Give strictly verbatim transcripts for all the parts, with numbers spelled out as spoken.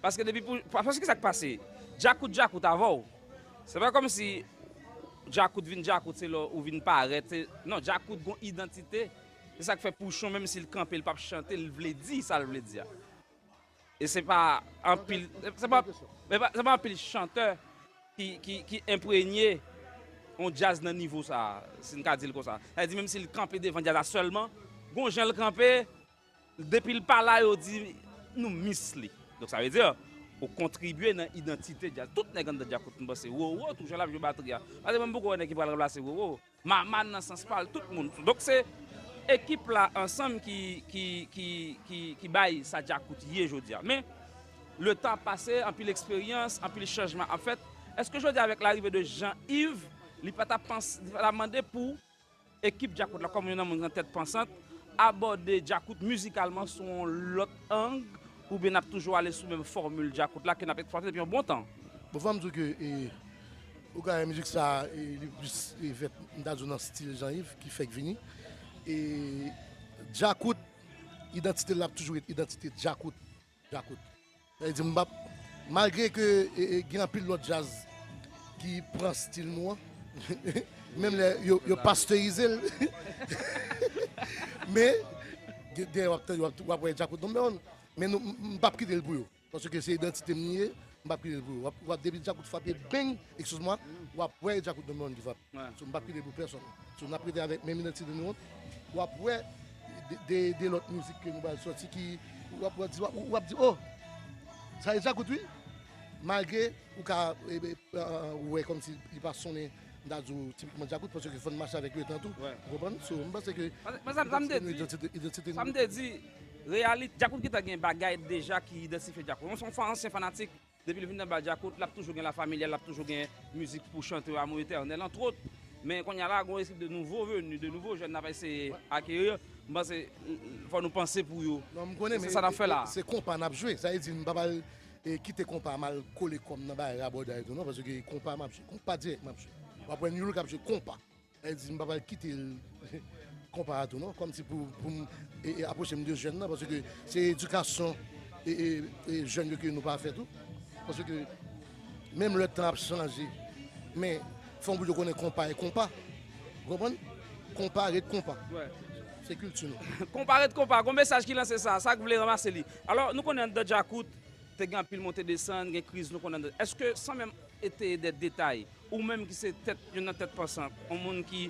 Paske depi pou, pa- paske sa k pase? Djakout, djakout avè w. Se pa kòmsi djakout vin djakout, se lè ou vin parèt. Se, non, djakout gon idantite. Se sa k fè Pouchon, menm si l kanpe, l p ap chante, l vle di sa l vle di a. E se pa anpil, se pa, se pa, se pa anpil chantè ki, ki, ki enprenye yon djaz nan nivo sa a, si n ka di l konsa. Sa vle di, menm si l kanpe devan djaz la sèlman, gon jan l kanpe, depi l pa la, yo di nou miss li. Donk, sa vle di, ou kontribye nan idantite djaz. Tout nèg anndan djakout, m panse, Roro, tou jan l ap jwe batri a. Pase mwen, m poko wè nèg ki pral ranplase Roro. Mama nan sans pa l, tout moun. Donk, se ekip la ansanm ki, ki, ki, ki, ki bay sa djakout ye jodi a. Men, le tan ap pase, anpil eksperyans, anpil chanjman ap fèt. Èske jodi a, avèk larive de Jean Yves, li pa t ap panse, li pa t ap mande pou ekip djakout la, kòm youn nan moun nan tèt pansant, abòde djakout mizikalman sou yon lòt ang, oubyen n ap toujou ale sou menm fòmil djakout la ke n ap eksplwate depi yon bon tan? Bon, fò m di w ke, e, ou ka wè mizik sa, e, li plis, e, fèt, m ta di w nan stil Jean Yves ki fèk vini. E djakout, idantite l ap toujou ret idantite djakout. Djakout. Sa vle di, m p ap, malgre ke, e, e, gen anpil lòt djaz ki pran stil nou an, menm lè yo, yo pasterize l, men, gen, gen, w ap, w ap, w ap wè djakout number one. Men nou, m, m p ap kite l pou yo. Paske se idantite m li ye, m p ap kite l pou yo. W ap, w ap depi djakout frape, beng, excuse-moi, w ap wè djakout number one ki frape. So, m p ap kite l pou pèsonn. So, n ap rete avèk menm idantite nou an. W ap wè de, de, de lòt mizik ke nou pral sòti ki, w ap, w ap di, w ap, w ap di, oh, sa e djakout, wi. Malgre ou ka, e, e, e, ou wè kòmsi li pa sonnen, m ta di w, tipikman djakout, paske fò n mache avèk letan tou. Ou konprann? So, m panse ke Paske, paske sa, sa m te idantite, di, idantite, idantite sa m nou. Te di, reyalit-, djakout gentan gen bagay deja ki idantifye djakout. Yon, se yon fa-, ansyen fanatik, depi l vin nan bal djakout, l ap toujou gen La Familia, l ap toujou gen mizik pou chante Amour Eternel, entre autres. Men kounye a la, gon ekip de nouvo venu, de nouvo jèn n ap eseye akeri. M panse, fò nou panse pou yo. Non, m konnen, men se sa n ap fè la. Se konpa n ap jwe. Sa vle di, m pa pral, e, kite konpa m al kole kò m nan bagay rabòday tou, non, paske konpa m ap jwe. Konpa dirèk m ap jwe. W ap wè Newlook ap jwe konpa. Sa vle di, m pa pral kite l konpa a tou, non, kòmsi pou, pou m, e, e, apwoche m de jèn nan, paske se edikasyon, e, e, e, jèn yo ke nou pa fè tou. Paske menm lè tan ap chanje, men fò m pou yo konnen konpa e konpa. Ou konprann? Konpa ret konpa. Se kilti nou. Konpa ret konpa. Gon mesaj ki lanse sa, sa k vle ranmase li. Alò, nou konnen anndan djakout, te gen anpil monte desann, gen kriz, nou konnen anndan. Èske, san menm ete de detay, ou menm ki se tèt, youn nan tèt pansant, yon moun ki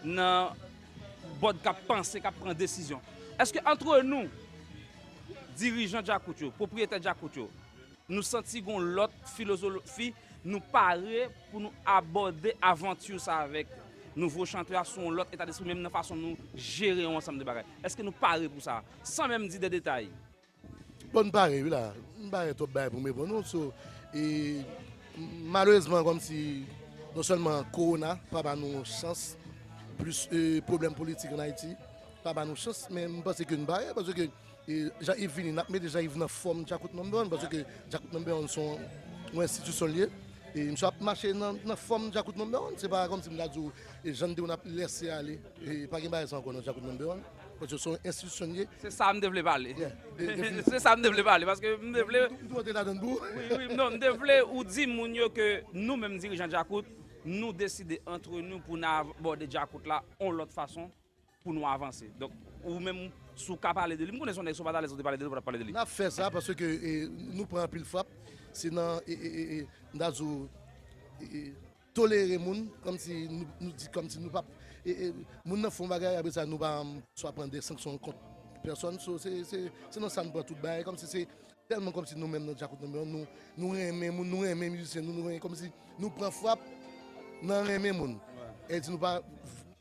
nan bòd k ap panse, k ap pran desizyon, èske antre nou, dirijan djakout yo, pwopriyetè djakout yo, nou santi gon lòt filozofi, nou pare pou nou abòde avanti sa avèk nouvo chantè a sou yon lòt eta despri, menm nan fason nou jere yon ansanm de bagay? Èske nou pare pou sa? San menm di de detay. Bon, m pare, wi, la. M pa gen twòp bagay pou m reponn ou. So, e, malerezman, kòmsi, non sèlman kowona pa ba nou chans, plis, e, pwoblèm politik ann Ayiti pa ba nou chans, men m panse ke n pare, paske, e, Jean Yves vini, n ap mete Jean Yves nan fòm Djakout Number One, paske Djakout Number One se yon, yon enstitisyon l ye. E misye ap mache nan, nan fòm Djakout Number One. Se pa kòmsi m ta di w, e, jan n te konn ap lèse ale, e, pa gen bagay sa ankò nan Djakout Number One. Paske se yon enstitisyon n ye. Se sa m te vle pale. Yeah, de-, definitivman. Se sa m te vle pale, paske m te vle. M, m, m te ladann pou. Wi, wi, non, m te vle ou di moun yo ke nou menm dirijan Djakout, nou deside antre nou pou n abòde Djakout la yon lòt fason pou nou avanse. Donk, ou menm, si w ka pale de li, m konnen se yon nèg, si w pa t alèz pou w te pale de li, ou pa t ap pale de li. N ap fè sa paske, e, nou pran anpil frap. Se nan, e, e, e, e, m ta di w, e, e, tolere moun, kòmsi nou, nou di, kòmsi nou p ap, e, e, moun nan fè yon bagay, apre sa, nou pa, m, swa pran de sanksyon kont pèsòn. So, se, se, se nan sa n pran tout bagay, kòmsi se tèlman kòmsi nou menm nan Djakout Number One, nou, nou renmen moun, nou renmen mizisyen nou, nou renmen, kòmsi nou pran frap nan renmen moun. E di nou pa,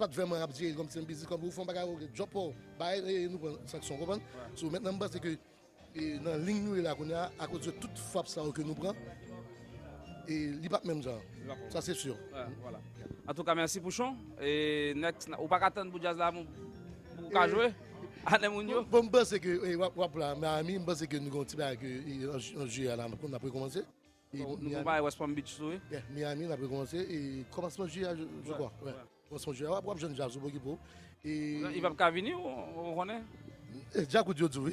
pa t vrèman ap jere l kòmsi yon biznis, kòmsi ou fè yon bagay, ok, drop, oh, bay, e nou pran sanksyon, konprann? So, mentnan, m panse ke, e, nan liy nou ye la kounye a, akoz de tout frap sa yo ke nou pran, e li p ap menm jan. Sa se si. Antouka, mèsi Pouchon. E next, ou pa ka tann pou djaz la, pou, pou w ka jwe? Anè moun yo? Bon, m panse ke, e, w ap, w ap la, Miami, m panse ke nou gen yon ti bagay ke, e, an, an jiyè a la, n ap rekòmanse. E, bon, nou gen yon bagay West Palm Beach tou, wi. Yeah, Miami, n ap rekòmanse. E kòmansman jiyè a, je, je crois, ouais. Kòmansman jiyè a, w ap, w ap jwenn djaz ou pou okipe w. E li p ap ka vini, ou, ou konnen? Djakout yo di wi.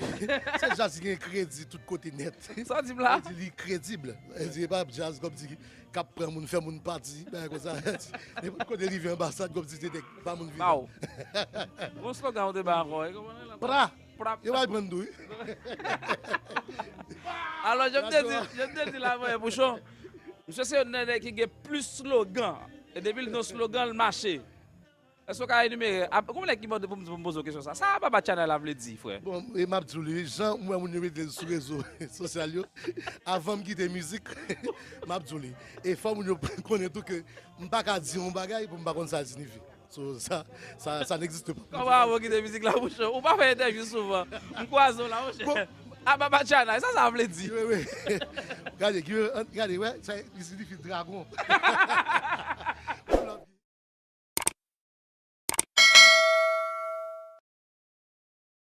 Se djaz ki gen kredi tout kote nèt. Sa w di m la? Li kredib. Li pa djaz kòmsi k ap pran moun, fè moun pati, bagay konsa. Nenpòt kote rive anbasad kòmsi se te ba moun vivan. Baw. Bon slogan ou te ba ankò. E kòman la? Pra! Prap. Yo va pran tou wi. Alò, jan m te di, jan m te di la, mwen, Pouchon, misye se yon nan nèg ki gen plis slogan. E depi l gen slogan, l mache. Èske w ka enimere? Ap- Konbyen nèg ki mande pou m pou m poze w kesyon sa? Sa Ababa Channel la vle di, frè? Bon, e m ap di w li, jan m wè moun yo mete l sou rezo sosyal yo, avan m kite mizik, m ap di w li. E fò moun yo konnen tou ke m pa ka di yon bagay pou m pa konn sa l siyifi. So, sa, sa, sa n'existe pas. Kòman avan w kite mizik la, Pouchon? Ou pa fè entèvyou souvan. M kwaze w la, monchè. Ababa Channel, sa sa vle di? Wi, wi. Gade, gade, wè, sa li siyifi dragon.